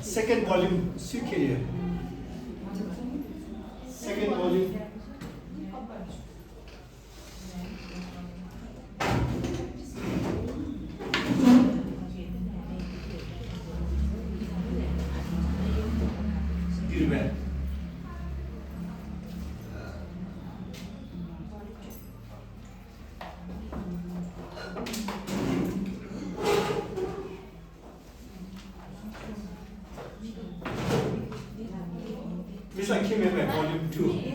second volume sikhiye second volume dirbe Misa Kimebe volume 2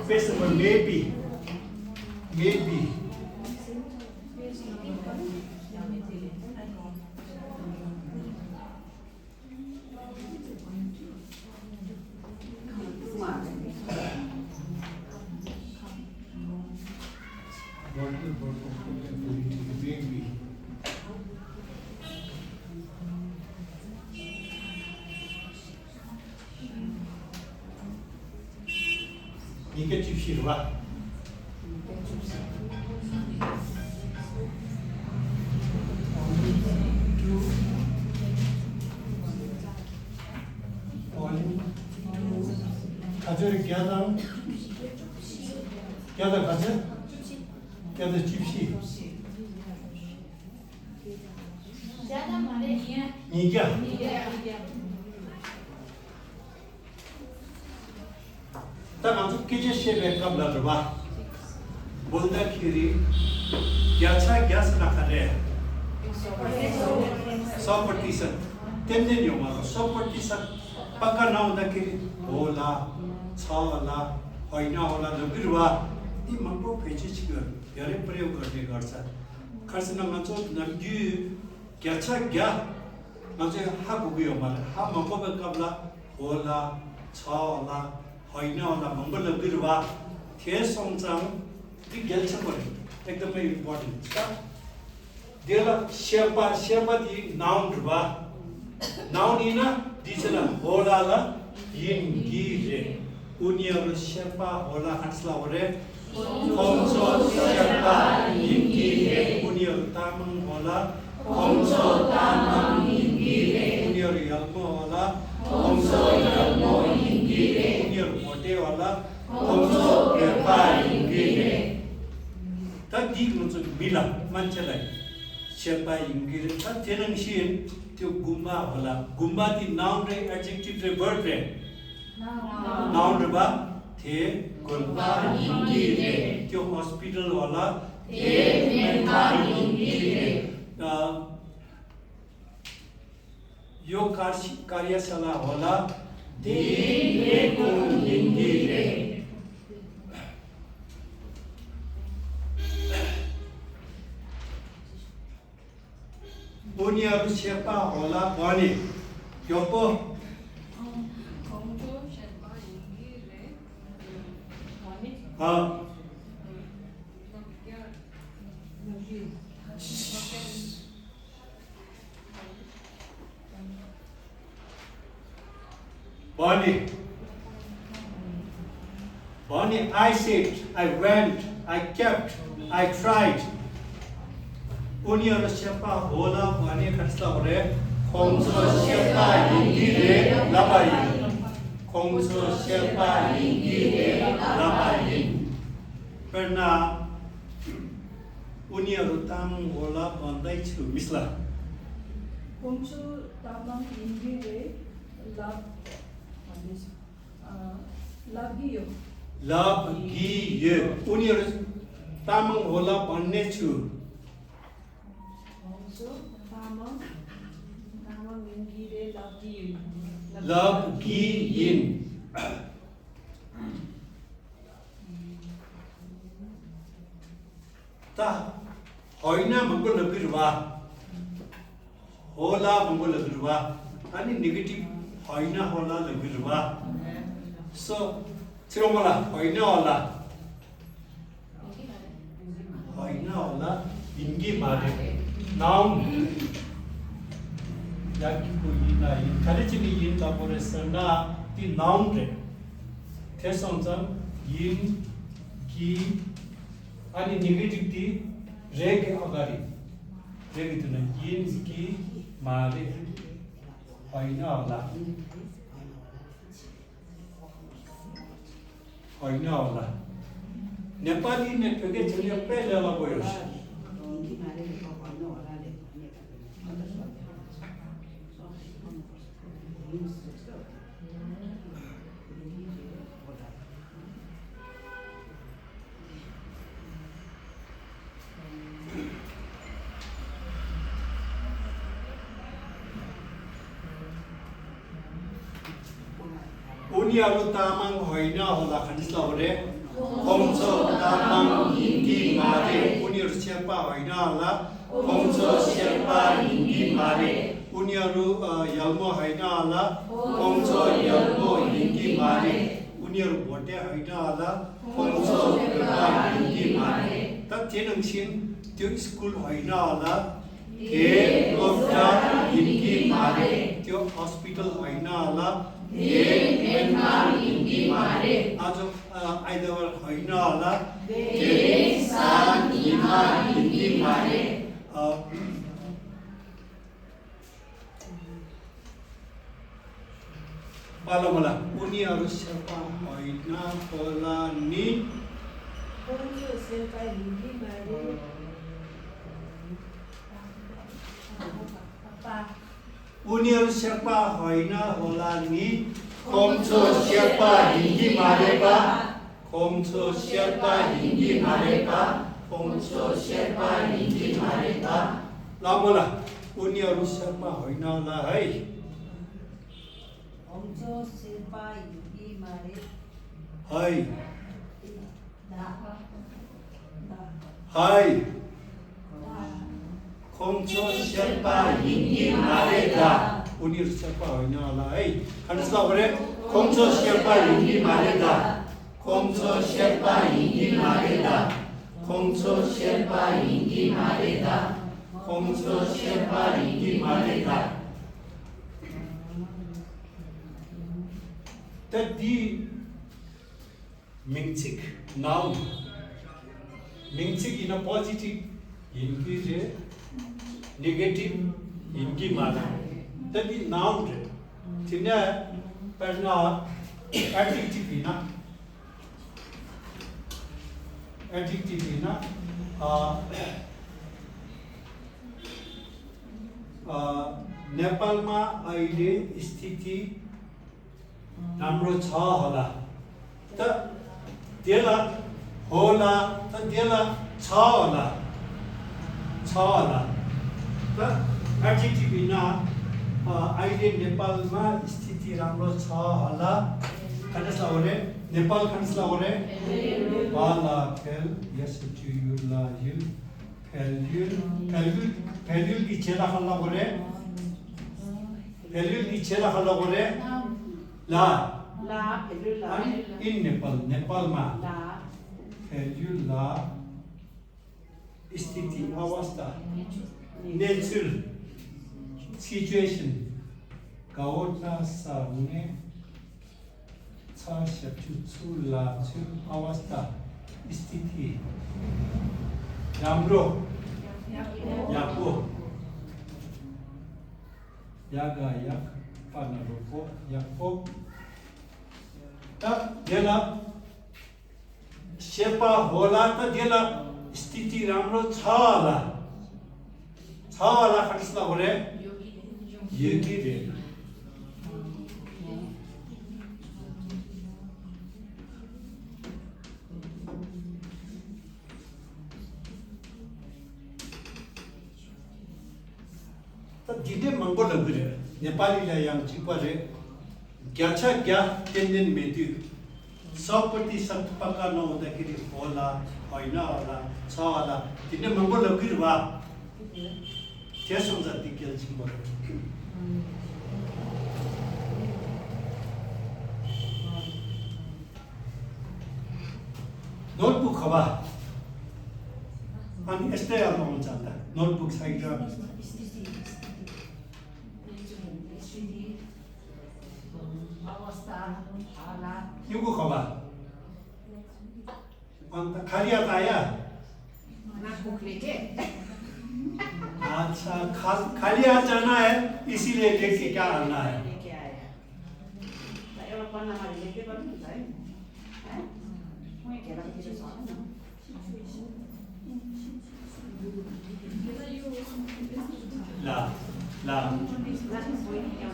Based on maybe 이게 집시로와 가져를 겨당 가져 겨당 집시 니가 तब हम किजे शेबे कब लड़वा बोलता खीरी ग्याचा ग्यास ना करे 100% तेमने नहीं होगा 100% पक्का ना होता खीरी होला छाला होइना होला लगिरवा ती मंगो पेचे चिकर यारे प्रयोग करने करता खर्च ना मंचो नमगी ग्याचा ग्या मंचो हाँ बुगी होगा हाँ मंगो पे कबला होला छाला होइना होला मंगल लगिरवा थे सोंचांग दी गेलचा परे एकदम इम्पोर्टेंट का देला शेपा दी नाउन रवा नाउन इना दिसला होला यिंगी रे उनियर शेपा होला हंसला ओरे कोंसो शेपा यिंगी रे उनियर तामंग होला कोंसो तामंग यिंगी रे उनियर यल्मो होला कोंसो यल्मो यिंगी रे मोटे वाला कोंसो शेपा यिंगी रे तब दी मुझे मिला मंचलाई शेपा यिंगी रे तब जेनंगशिन त्यो गुम्बा होला गुम्बा दी नाउन रे एडजेक्टिव रे वर्ब रे नाउन रे बा थे गुम्बा यिंगी रे त्यो हॉस्पिटल वाला थे मेंटा यिंगी रे यो कार्यशाला होला दी मेकुन यिंगी रे उनीहरु शेर्पा होला भने योपो कोंसो शेर्पा यिंगी रे हाँ Bonnie, I said, I went, I kept, I tried. उनीहरु शेर्पा होला भने खस्ता ओरे कोंसो शेर्पा यिंगी रे लाबाई कोंसो शेर्पा यिंगी रे लाबाई परना उनीहरु तामाङ होला भन्दै छु मिस्ला कोंसो तामाङ यिंगी रे लगियो उनीहरु तामाङ होला भन्ने छु तामाङ यिंगी रे लगिइन ता होइन मंगो लगिरवा होला मंगो लगिरवा अनि नेगेटिभ होइन होला लगिरवा सो चिरोमला होइन होला यिंगी मारे नाउन याकीको यिना यिन खालिचिनी यिन लापोरेसना ती नाउन रे त्यसन्छ यिन कि अनि नेगेटिभ ती रेगे अगाडि रेगे तुन यिन कि मारे होइन होला होइन होला नेपाली नेटवर्के चाहिँ पहिला गयो उनीहरू तामाङ होइन होला खनिजले खोम्चो तामाङ हिन्दी मारे उनीहरू शेर्पा होइन होला खोम्चो शेर्पा हिन्दी मारे उनीहरू यल्मो होइन होला खोम्चो यल्मो हिन्दी मारे उनीहरू भोटे होइन होला खोम्चो हिन्दी मारे त तेनङसिन त्यो स्कुल होइन होला हिन्दी मारे त्यो हस्पिटल होइन होला हिन्दी मारे आज आइदबार होइन होला हिन्दी मारे पाला उनीहरू शेर्पा होइन होला नि खोम्चो शेर्पा हिन्दी मारे उनीहरू शेर्पा होइन होला नि खोम्चो शेर्पा हिन्दी मारेका खोम्चो शेर्पा हिन्दी मारेका खोम्चो शेर्पा हिन्दी मारेका ल बोला उनीहरू शेर्पा होइन होला है खोम्चो शेर्पा हिन्दी मारे है है खोम्चो शेर्पा हिन्दी मारेका उनीहरू शेर्पा होइन होला है खनिजला गरे खोम्चो शेर्पा हिन्दी मारेका खोम्चो शेर्पा हिन्दी मारेका खोम्चो शेर्पा हिन्दी मारेका खोम्चो शेर्पा हिन्दी मारेका त दी मिङचिक नाउन मिङचिक इन अ पोजिटिभ हिन्दी रे नेगेटिभ हिन्दी माना तभी नाउन रे तिने पढ़ना एडजेक्टिव ना एडजेक्टिभ होइन नेपालमा अहिले स्थिति राम्रो छ होला त त्यसलाई होला त त्यसलाई छ होला त एडजेक्टिभ होइन अहिले नेपालमा स्थिति राम्रो छ होला खनिजला गरे नेपाल खनिजला गरे बाला फेल यस टु यु ला यु फेल्युल की छेला खल्ला गरे फेल्युल की छेला खल्ला गरे ला इन नेपालमा फेल्युल ला स्थिति अवस्था नेचर सिचुएसन गाउँमा सामने छ छु ला छु अवस्था स्थिति राम्रो याको यागा याक पानरोको याको त देला शेर्पा होला त देला स्थिति राम्रो छ होला खनिजला गरे योगी रे त दिने मंगो लगरे नेपालीलाई yang चिपरे ग्याछ ग्या केन्देन मेति 100% पक्का नहुँदाखेरि होला होइन होला छ होला दिने मंगो लगरे वा त्यसो जति केल्छ मरे नोटबुक हवा अनि यस्तै आउनु हुन्छ त नोटबुक साइड यो को खबा अन्त खाली हात आया अच्छा खाली हाथ जाना है इसीलिए लेके क्या आना है ला ला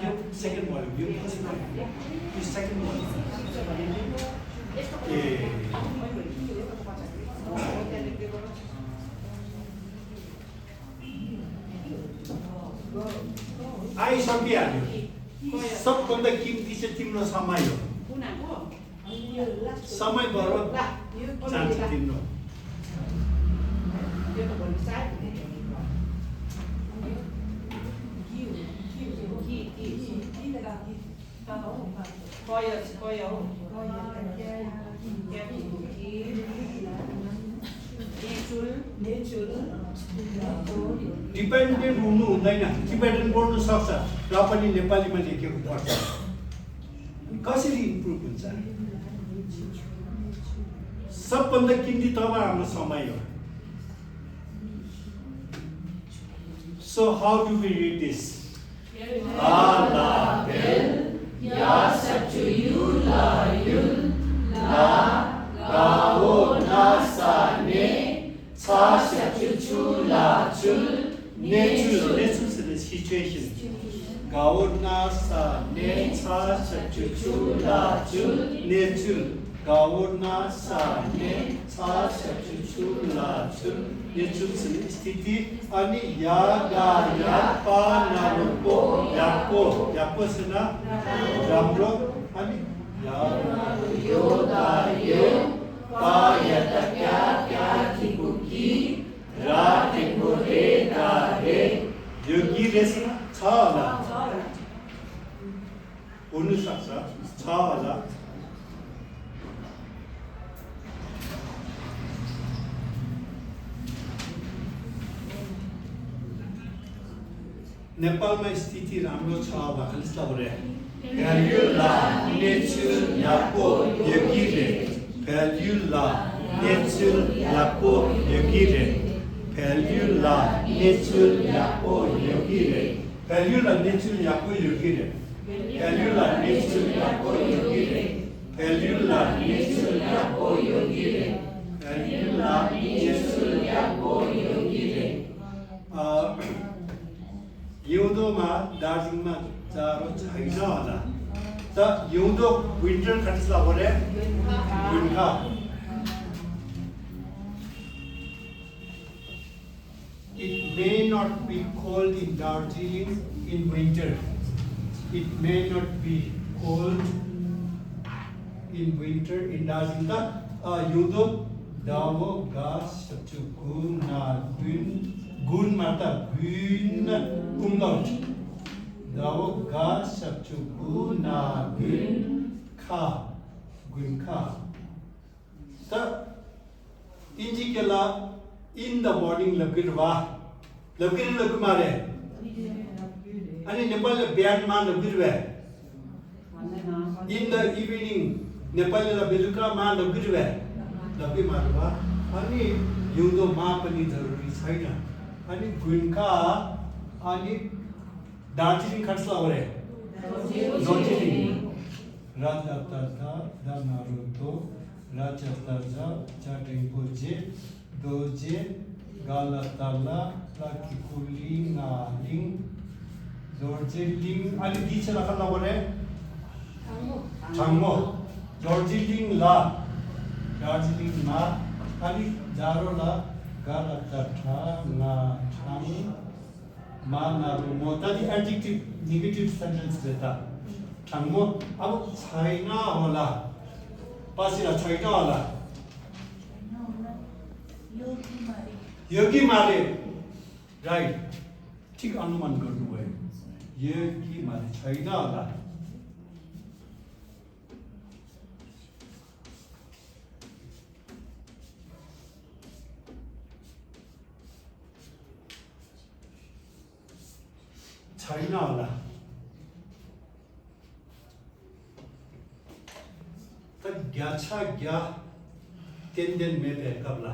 यो सेकेन्ड भयो यो फर्स्ट भयो यो सेकेन्ड भयो ए आइसकिहाल्यो सबभन्दा किम्ती चाहिँ तिम्रो समय हो समय बर्बाद जान्छ तिम्रो डिपेन्डेन्ट हुनु हुँदैन टिबेटन बोल्नु सक्छ र पनि नेपालीमा लेखेको पढ्छ कसरी इम्प्रुभ हुन्छ सबभन्दा किम्ती तब हाम्रो समय हो so how do we read this Allah bel ya sabchu yu la yul la ga o na sa ne cha sabchu chu la chul ne chul is the situation ga o na sa ne cha sabchu chu la chul ne chul ga o na sa ne cha sabchu chu la chul ये चुल्सनी स्थिति अनि या गा या पा नारुको याको सेना राम्रो अनि या यो दा यो पा या ता क्या की बुकी रा के रे गा रे यो गिरेस छ होला हुनु सक्छ छ होला नेपालमा स्थिति राम्रो छ भनिस् लरे भ्याल्युला नेचुर याको यगिरे भ्याल्युला नेचुर याको यगिरे भ्याल्युला नेचुर याको यगिरे भ्याल्युला नेचुर याको यगिरे भ्याल्युला नेचुर याको यगिरे भ्याल्युला नेचुर याको यगिरे भ्याल्युला नेचुर याको यगिरे हिउँदोमा दार्जिलिङमा जाडो छैन होला त हिउँदो विन्टर खट्ला भने winter It may not be cold in Darjeeling in winter. It may not be cold in winter in Darjeeling. हिउँदो दावो गास सच्चु गुण ना गुण माता गुण umlaut dawo ga sabchu na gun kha ta inji kela in the morning lagirwa lagumare ani nepal bian ma lagirwa in the evening nepal la beluka ma lagirwa lagimarwa ani yudo ma pani zaruri chaina ani gunka अनि दार्जिलिङ खट्ला हो रे दार्जिलिङ राजता दानारुतो राजता चाटिङपोजे दोजे गालाताला लाकिकुलिङालिङ जर्जिलिङ अनि दिछ लखला हो रे थांगो जर्जिलिङ ला दार्जिलिङ मा अनि जारो ला गालाता ना थाङ मानारु मोतादी एडजेक्टिभ नेगेटिभ सेन्टेन्स देता थांगो अब छैन होला पसिला छैन होला योगी मारे राइट ठीक अनुमान गर्नुभयो योगी मारे छैन होला छैन होला ग्याछा ग्या तेन मेले कबला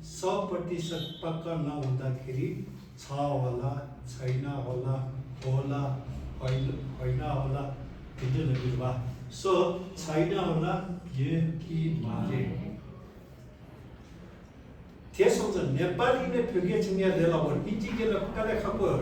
100% पक्का नहुँदाखेरि छ होला छैन होला होला होइन होला भित्र बिरुवा सो छैन होला ये कि मारे त्यसो नेपालीले फुगे छिया देला वर इति के कले खको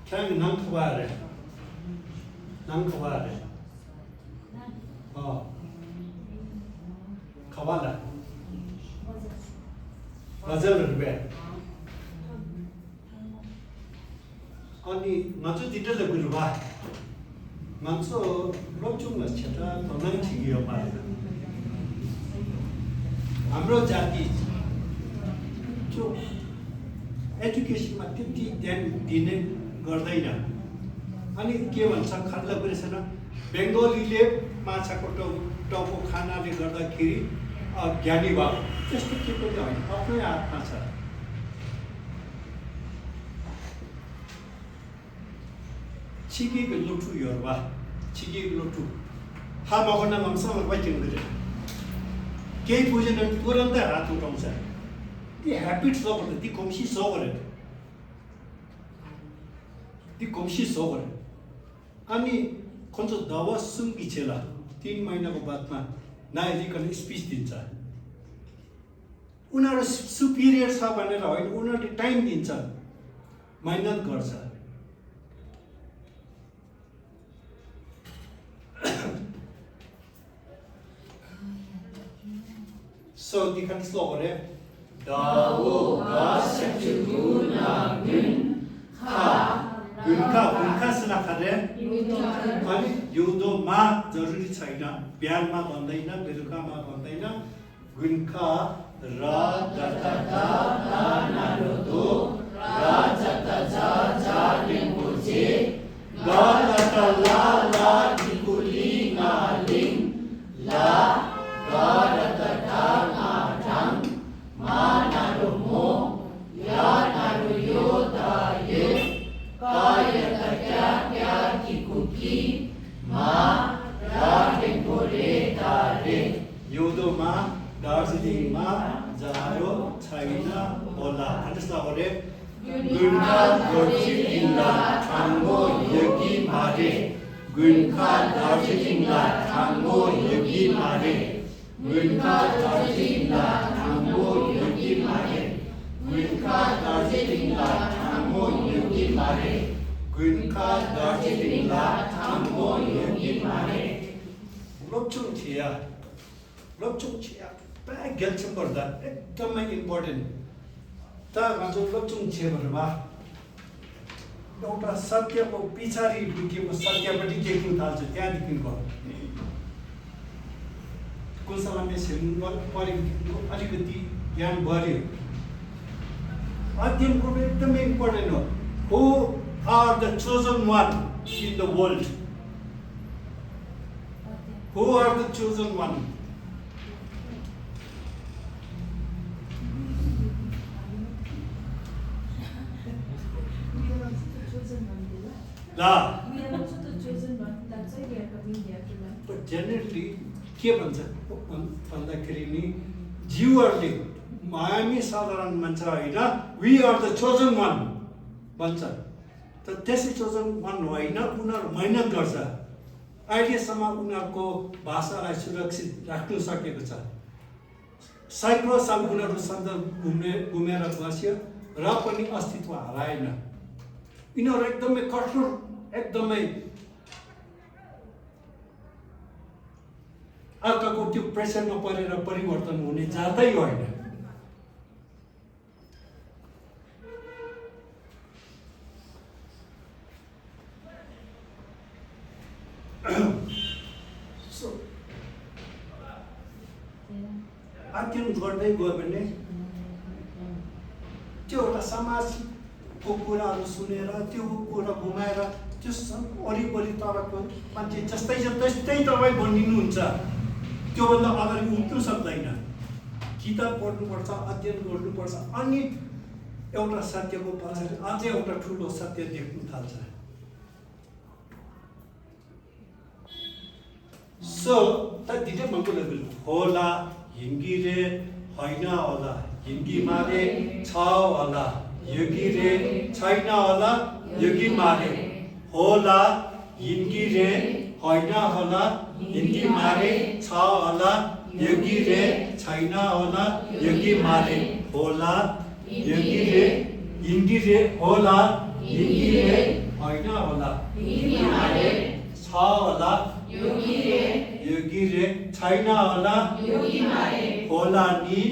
Kang nang kware. Oh. Kawala. Wazal rbe. Ani ngachu ditel le gurwa. Ngachu lobchung la cheta tonang chigi yo pare. Hamro jati जो एजुकेसन मा त्यति ध्यान दिने गर्दैन अनि के भन्छ खाल्ला परिसन बेंगलीले माछाको टाउको खानाले गर्दाखेरि ज्ञानी भयो त्यस्तो के पनि होइन आफ्नै हातमा छ छिगेको लुटु योरबा छिगेको लुटु हामाको नाम सँग बच्चिन गरे केही बुझेन तुरन्त हात उठाउँछ ती habit सोगर ती कोमसी सोगर ती कोमसी सोगर अनि कन्चो दवा सुंगी छेला 3 महिनाको बादमा नाइजिकन स्पीच दिन्छ उनीहरु सुपिरियर छ भनेर होइन उनीहरुले टाइम दिन्छ मेहनत गर्छ so die kan slogan hè Dawo gaseguna gunka sena khade अनि युदो मा जरुरी छैन बिहानमा भन्दैन बेलुकामा भन्दैन गुनका र दता नारोदो राजता जा लिंगोजे गालता ला दिकुली नालिङ ला गालता नाडङ मा नारोमो या नारो योदा ये कायता क्या की कुकी मा राडेकोरे दारे युदोमा दार्जिलिङमा जाडो छैन होला त्यसलाई भने गुनका दार्जिलिङला थाङ्गो योगी मारे गुनका दार्जिलिङला थाङ्गो योगी मारे गुनका दार्जिलिङला थाङ्गो योगी मारे गुनका दार्जिलिङला थाङ्गो योगी मारे गुनका दार्जिलिङला थाङ्गो योगी मारे लोप्चुङ छिया प्राय गेल्छम गर्दा एकदमै इम्पोर्टेन्ट त गाजो लोप्चुङ छेबरमा एउटा सत्यको पिछाडी लुकेको सत्यपट्टि देख्न थाल्छ त्यहाँदेखिको कुलसलामले सिङ्गल पढेको अलिकति ज्ञान बढ्यो अध्ययनको एकदमै इम्पोर्टेन्ट हो Who are the chosen one in the world? Who are the chosen one? La. We are also the chosen one. That's why we are coming here to learn. But generally, के भन्छ भन्दाखेरि नि जीवहरूले हामी साधारण मान्छे होइन we are the chosen one भन्छ त त्यसै chosen one होइन उनीहरू मेहनत गर्छ अहिलेसम्म उनीहरूको भाषालाई सुरक्षित राख्न सकेको छ सैकौं साल उनीहरू सन्त घुमेर बस्यो र पनि अस्तित्व हराएन यिनीहरू एकदमै कठोर एकदमै अर्काको त्यो प्रेसरमा परेर परिवर्तन हुने जातै होइन अध्ययन गर्दै गयो भने त्यो एउटा समाजको कुराहरू सुनेर त्यो कुरा घुमाएर त्यो वरिपरि तरको मान्छे जस्तै त्यस्तै तपाईँ बनिनुहुन्छ त्योभन्दा अगाडि उठ्नु सक्दैन किताब पढ्नुपर्छ अध्ययन गर्नुपर्छ अनि एउटा सत्यको पछाडि अझै एउटा ठुलो सत्य देख्नु थाल्छ सो त दिटे मको लेभल होला हिङ्गी रे होइन होला हिङ्गी मारे छ होला योगी रे छैन होला योगी मारे होला हिङ्गी रे होइन होला हिङ्गी मारे छ होला योगी रे छैन होला योगी मारे होला योगी रे हिङ्गी रे होला हिङ्गी रे होइन होला हिङ्गी मारे छ होला योगी रे छैन होला योगी मारे होला नि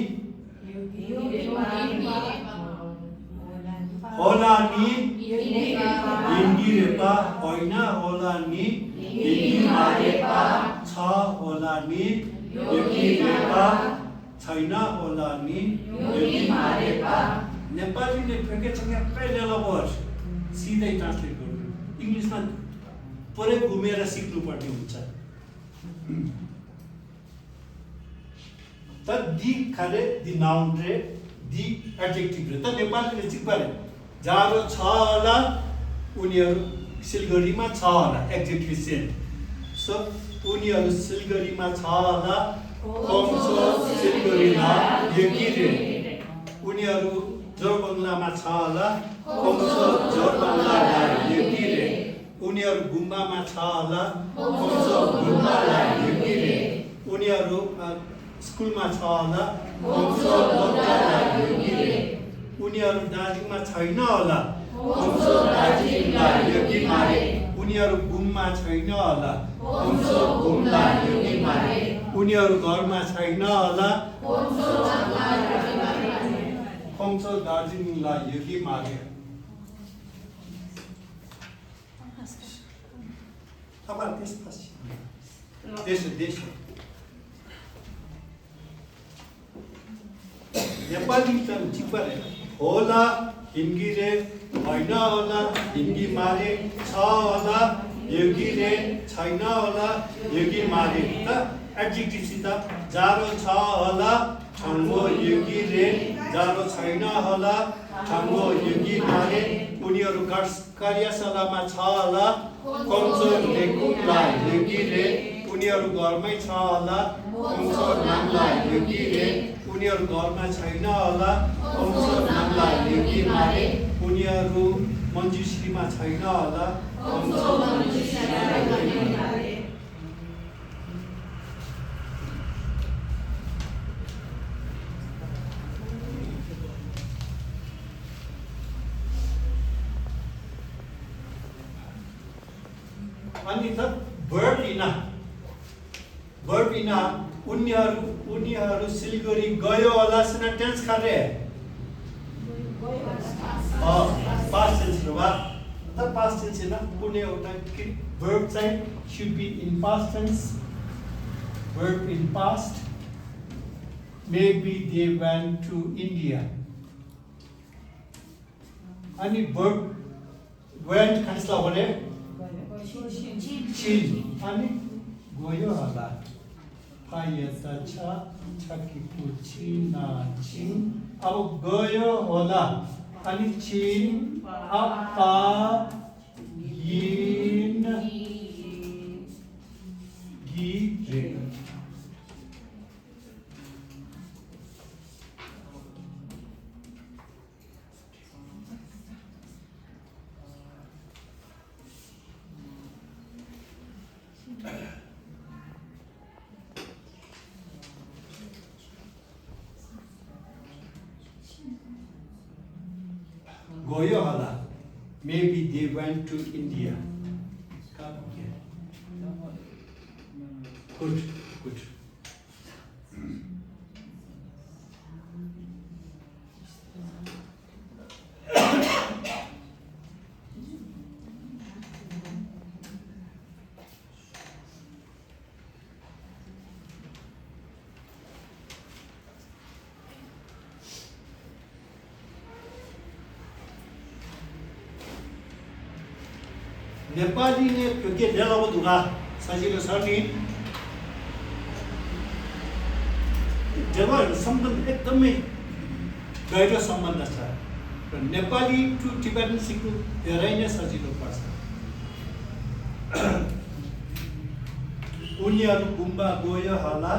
होला नि हिङ्गी रे पा होइन होला नि हिङ्गी मारे पा छ होला नि योगी रे पा छैन होला नि योगी मारे पा नेपालीले फेकेसँग पहिला वर्ड सिधै ट्रान्सलेट गर्नु इङ्ग्लिसमा पुरै घुमेर सिक्नुपर्ने हुन्छ त दि खाले दि नाउन रे दि एडजेक्टिभ रे त नेपालीले सिक्पारे जाडो छ होला उनीहरू सिलगढीमा छ होला एडजेक्टिभ सेन्ट सो उनीहरू सिलगढीमा छ होला कमसो सिलगढीमा योगी रे उनीहरू जोरबङ्गलामा छ होला कमसो जोरबङ्गला योगी रे उनीहरू गुम्बामा छ होला कमसो गुम्बाला योगी रे उनीहरू स्कुलमा छ होला कमसो लोकला योगी रे उनीहरू दार्जिलिङमा छैन होला कमसो दार्जिलिङला योगी मारे उनीहरू घुममा छैन होला कमसो घुमला योगी मारे उनीहरू घरमा छैन होला कमसो दार्जिलिङला योगी मारे अब त्यसपछि देश नेपाली त चिपरे होला हिङ्गी रे होइन होला हिङ्गी मारे छ होला योगी रे छैन होला योगी मारे त एडजेक्टिभसित जाडो छ होला छङ्गो योगी रे जाडो छैन होला छङ्गो योगी मारे उनीहरू कार्यशालामा छ होला कमजोर लेखुला योगी रे उनीहरू घरमै छ होला कमजोर नामला योगी रे उनीहरू घरमा छैन होला कमजोर नामला योगी मारे उनीहरू मञ्जुश्रीमा छैन होला कमजोर अनि त verb ina उनीहरू सिलगढी गयो होला सेना टेन्स खाले past tense वा the past tense ना कुनै एउटा verb चाहिँ should be in past tense verb in past maybe they went to India अनि verb went खासला भने चिन अनि गयो होला फायता छकी पुचिना चिन अब गयो होला अनि चिन अपा यिन गिरे गयो होला maybe they went to India good Nepali ने क्योंकि डेलाको दुगा सजिलो छ नि डेलाहरु सम्बन्ध एकदमै गहिरो सम्बन्ध छ र नेपाली टु टिबेटन सिक्नु धेरै नै सजिलो पर्छ उनीहरु गुम्बा गयो होला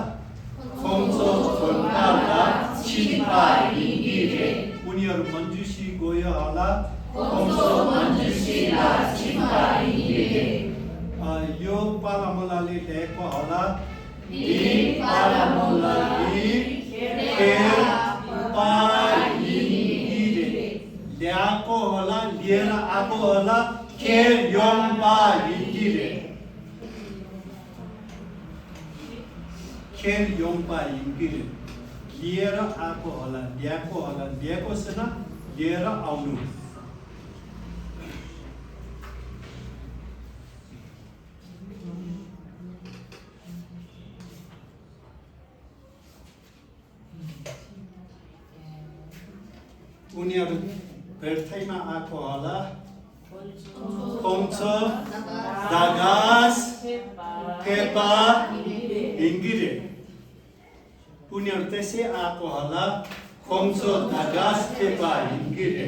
खोम्सो छोड्दा छिपा हिँडिरे उनीहरु मञ्जुसी गयो होला खोम्सो मञ्जुसी ला छिपा हिँडिरे यो पालामोलाले ल्याएको होला पालामोलाले खेल हिँडिरे ल्याएको होला लिएर आएको होला खेल योम्पा हिँडिरे खेल योम्पा हिँडिरे लिएर आएको होला ल्याएको होला ल्याएको छैन लिएर आउनु उनीहरु भेट्दैमा आएको होला खोम्सो दागास पेपा हिँडिरे उनीहरु त्यसै आएको होला खोम्सो दागास पेपा हिँडिरे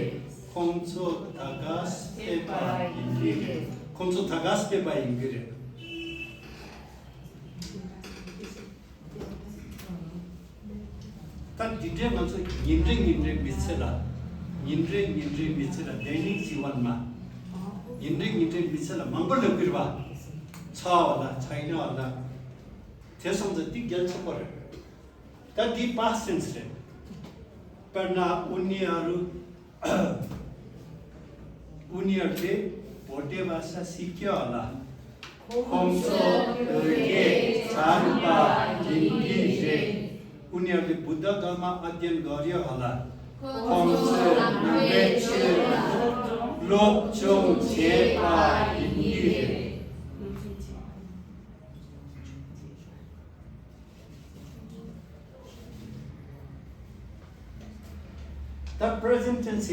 खोम्सो दागास पेपा हिँडिरे खोम्सो दागास पेपा हिँडिरे तर डिटेल भन्छ हिँड्रै बिचेला हिँड्रै बिचेला दैनिक जीवनमा हिँड्रै बिचेला मङ्गल बिरुवा छ होला छैन होला त्यसमा जति ज्ञान छ पर्यो तर दी पास्ट टेन्स रे पढ्न उनीहरूले भोटे भाषा सिक्यो होला खोम्सो रे छानपा हिन्दी उनीहरूले बुद्ध धर्म अध्ययन गर्यो होला खोम्सो लोकचोङ छेपा Hindi The present tense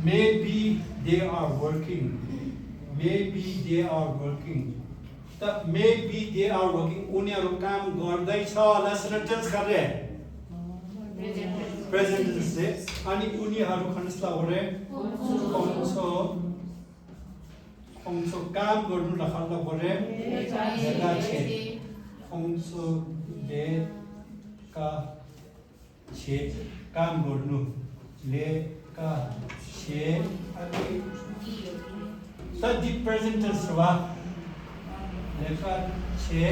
maybe they are working. Maybe they are working. The maybe they are working. उनीहरु काम गर्दैछ होला सेन्टेन्स गरे प्रेजेन्ट टेन्स से अनि उनीहरु खण्डस्ला गरे खोम्सो काम गर्नु लखल्ला गरे जगा छे खोम्सो ले का छे काम गर्नु ले का छे त दि प्रेजेन्ट टेन्स वा लेका छे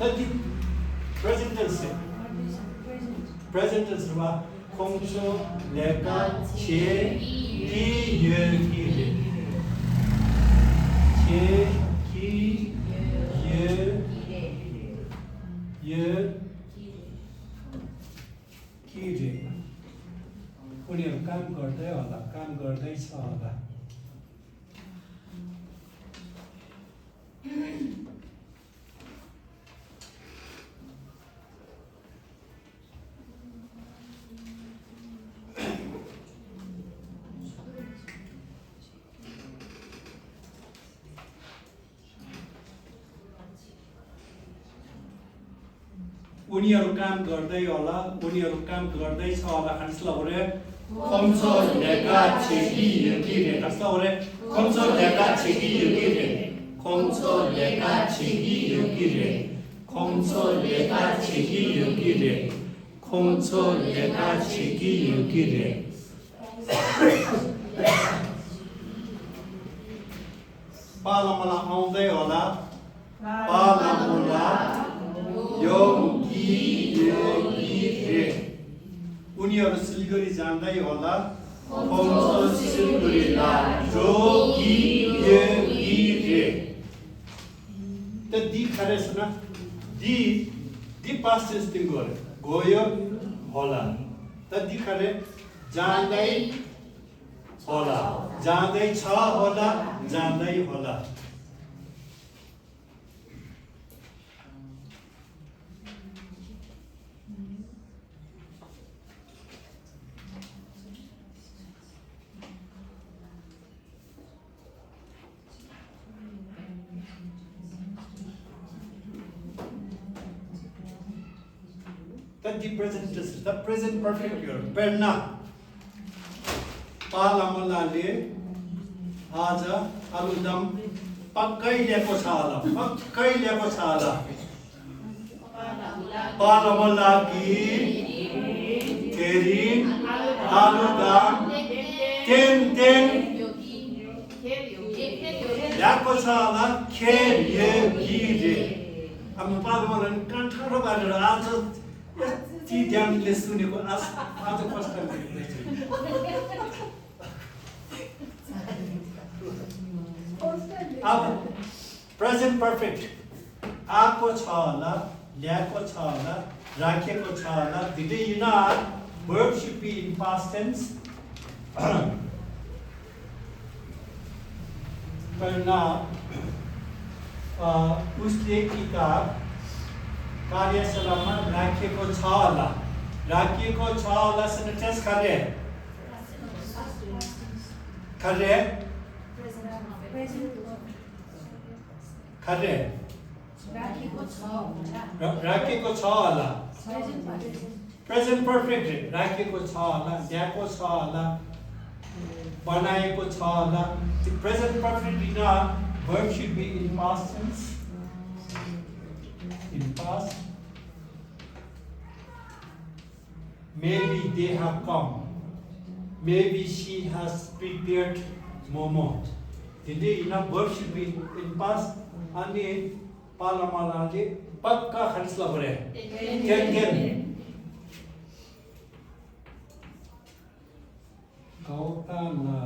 त दि प्रेजेन्ट टेन्स वा खोम्सो लेका छे कि ये कि ले छे कि ये किरे उनीहरु काम गर्दै होला काम गर्दैछ होला उनीहरु काम गर्दै होला उनीहरु काम गर्दैछ होला खण्डस्ला गरे खोम्सो लेका छेकी यकिरे खण्डस्ला गरे खोम्सो लेका छेकी यकिरे खोम्सो लेका छेकी यकिरे खोम्सो लेका छेकी यकिरे खोम्सो लेका छेकी यकिरे पालामला आउँदै होला पालामला उनीहरु सिलगढी जाँदै होला खोम्सो सिलगढी ला जोगी रे त दी खरेस न दी पास्ट टेन्स थिङ गयो होला त दी खरे जाँदै होला जाँदै छ होला जाँदै होला the present tense, the present perfect yor. Perna. Palamalale aja aludam pakkai ल्याएको छ होला पक्कै ल्याएको छ होला पालामलागी फेरि आलुदम तेन ल्याएको छ होला खेरिए अब पालामलाले कान्ठारो गरेर आज यति ध्यानले सुनेको आज कष्ट भेट्दैछु अब प्रेजेंट परफेक्ट आको छ होला ल्याएको छ होला राखेको छ होला दिदै न verb should be in past tense करना उसले किताब कार्यशालामा राखेको छ होला सेन्टेन्स खरे राखेको छ होला प्रेजेंट परफेक्ट राखेको छ होला ल्याएको छ होला बनाएको छ होला the present perfect verb should be in past tense in past maybe they have come maybe she has prepared momo today verb should be in past ani palamalaले पक्का खर्चला भरे ten gautana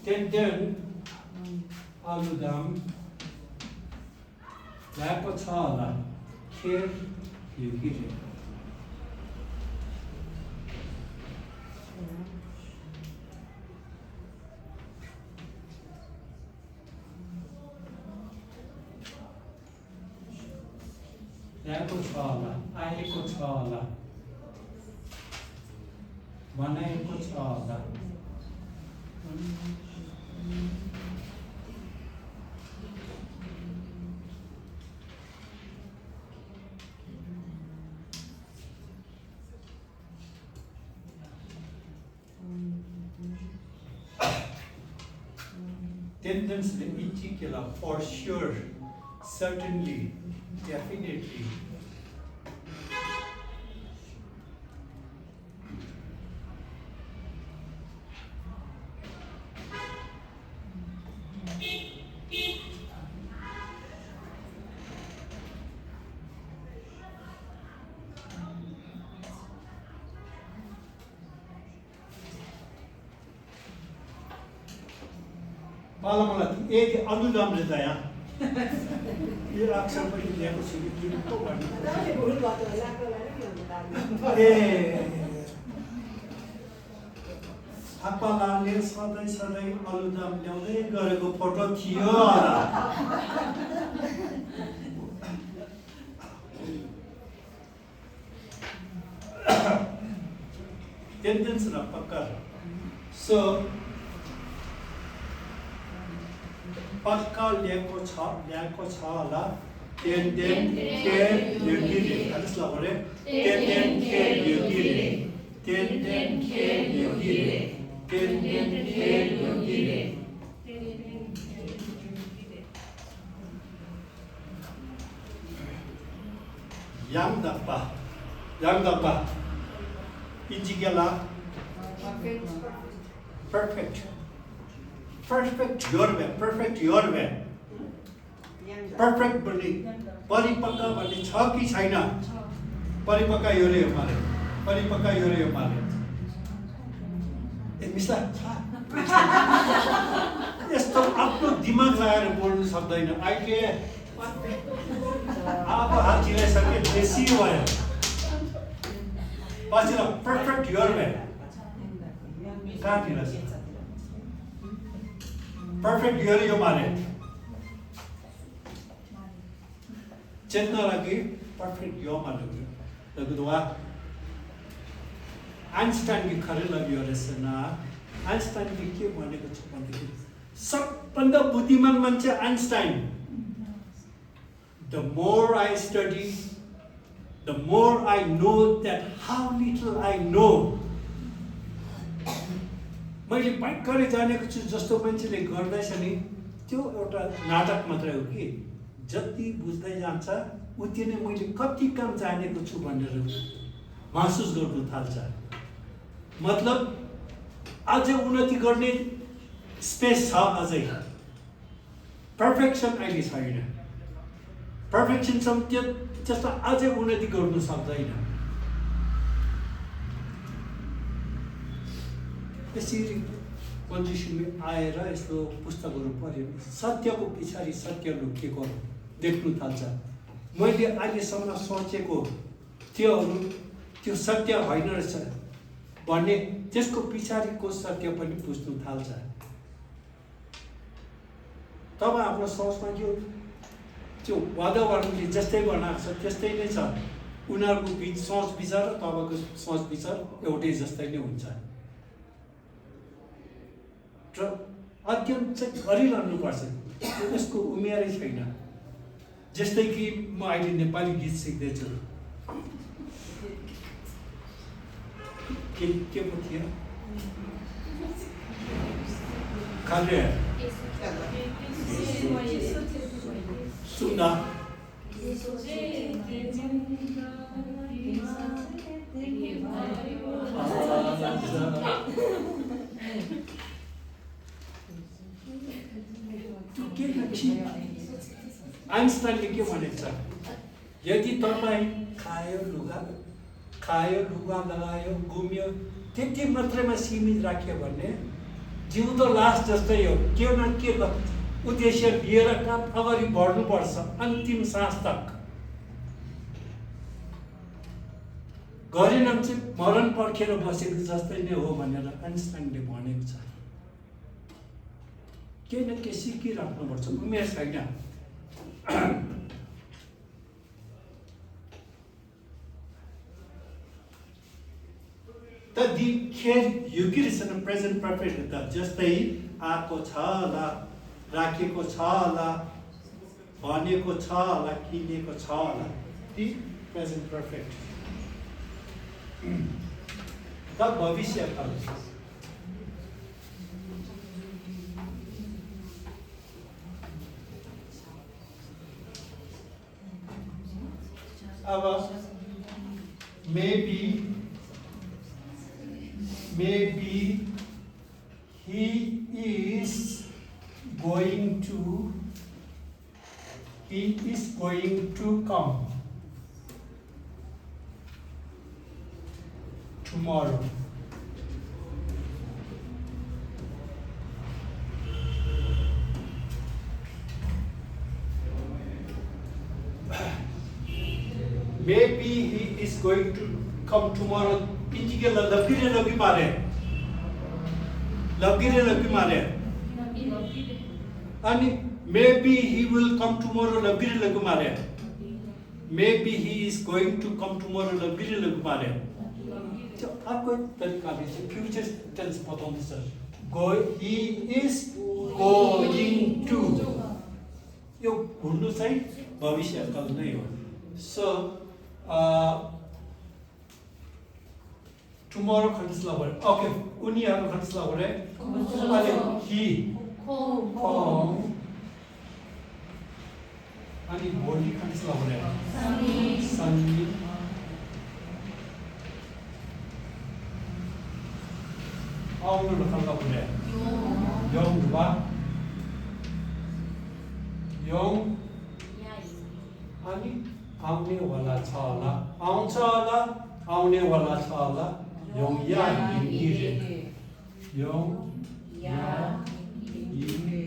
ten aludam ल्याएको छ होला खेर यो गिरे ल्याएको छ होला आएको छ होला बनाएको छ होला tendency particular for sure certainly definitely Palamala एक अनुदाम रहता है ये अक्सर पर ये कुछ भी तो आपालाले सधैँ अनुदाम ल्याउँदै गरेको फोटो थियो टेन्डेन्स र पक्का सो पक्का ल्याएको छ होला ten ke yugire adisla gore ten ke yugire yang dapat injigala perfect your way perfect bani paripakka bani छ कि छैन परिपक्का यो रे माले ए मिस्ला यस्तो आफ्नो दिमाग लगाएर बोल्नु सक्दैन अहिले अब हातले सके बेसी भयो पछि ल पर्फेक्ट योर वे काटिला पर्फेक्ट योर यो माले चेतना लगी पर्फेक्ट यो माले लगदवा आइंस्टाइन की खरे लगी और ऐसे ना आइन्स्टाइनले के भनेको छ भन्दाखेरि सबभन्दा बुद्धिमान मान्छे Einstein. The more I study, the more I know that how little I know. मैले भयङ्करै जानेको छु जस्तो मान्छेले गर्दैछ नि, त्यो एउटा नाटक मात्रै हो कि जति बुझ्दै जान्छ उति नै मैले कति कम जानेको छु भनेर महसुस गर्नु थाल्छ। मतलब अझै उन्नति गर्ने स्पेस छ अझै। पर्फेक्सन अहिले छैन। पर्फेक्सनसम्म त्यसलाई अझै उन्नति गर्नु सक्दैन। यसरी मन्जुश्रीले आएर यस्तो पुस्तकहरू पढ्यो सत्यको पछाडि सत्य लुकेको देख्नु थाल्छ। मैले अहिलेसम्म सोचेको त्यो सत्य होइन रहेछ भन्ने त्यसको पछाडिको सत्य पनि बुझ्नु थाल्छ। तब आफ्नो सोचमा त्यो वातावरणले जस्तै बनाएको छ त्यस्तै नै छ। उनीहरूको बिच सोच विचार र तपाईँको सोच विचार एउटै जस्तै नै हुन्छ। र अध्ययन चाहिँ गरिरहनुपर्छ, यसको उमेरै छैन। जस्तै कि म अहिले नेपाली गीत सिक्दैछु। के पो थियो खाले सुन्दा आइन्स्टाइनले के भनेको छ, यदि तपाईँ खायो लुगा लगायो घुम्यो त्यति मात्रैमा सीमित राख्यो भने जिउँदो लास जस्तै हो। के न के उद्देश्य लिएर काम अगाडि बढ्नुपर्छ अन्तिम सास तक। गरेनन् चाहिँ मरण पर्खेर बसेको जस्तै नै हो भनेर आइन्स्टाइनले भनेको छ। केही न केही सिकिराख्नुपर्छ, उमेर छैन। तदिखेर युगिरिसन प्रेजेन्ट पर्फेक्ट त जस्तै आएको छ होला, राखेको छ होला, भनेको छ होला, किनेको छ होला, ती प्रेजेन्ट पर्फेक्ट। त भविष्यकाल अब maybe he is going to come tomorrow. Maybe he is going to come tomorrow. Injike lagi mare. Ani maybe he will come tomorrow lagi mare. Maybe he is going to come tomorrow lagi mare. So आपको तरीका भी है future tense बताऊँ sir. He is going to. यो भुल्नु चाहिँ भविष्यकाल नै हो. So tomorrow खण्डसला भयो. Okay, उनीहरु खण्डसला भयो. अहिले he come अनि भोलि खण्डसला भयो. सन्नी आउनु खण्डसला भयो. यङ बा यङ अनि आउने वाला छ होला, आउँछ होला, आउने वाला छ होला. यङ या गिरे यङ या गिरे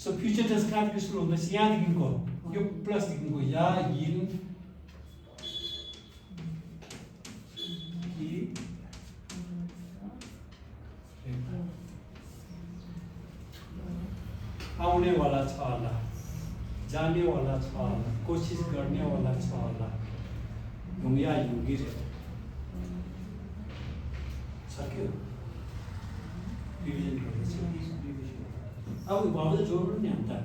सो फ्युचर टेन्स कहाँदेखि सुरु हुँदैछ? यहाँदेखिको यो प्लसदेखिको या इन आउने वाला छ होला, जाने वाला छ होला, कोशिश गर्ने वाला छ होला. 용야 용기래. 사케. 리비전 그러지. 리비전. अब बाबा जोड़ नहीं आता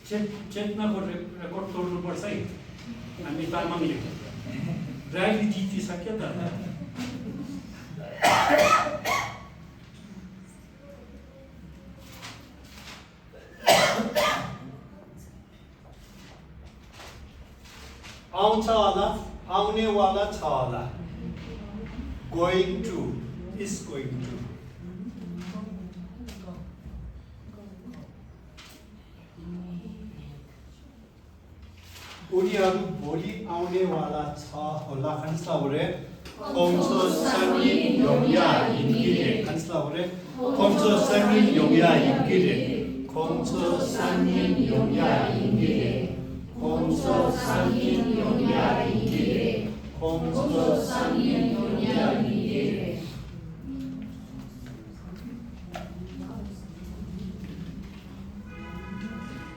चेतना को रेकॉर्ड तोड़नु पर्छ है हामी तामाङले राईले जितिसक्यो त आउँछ होला आउने वाला छ होला going to is going to उनीहरू भोलि आउने वाला छ होला खन्स्लाउरे komso sanin yongya ingire खन्स्लाउरे komso sanin yongya ingire komso sanin yongya ingire komso sanin yongya ingire komso sanin yongya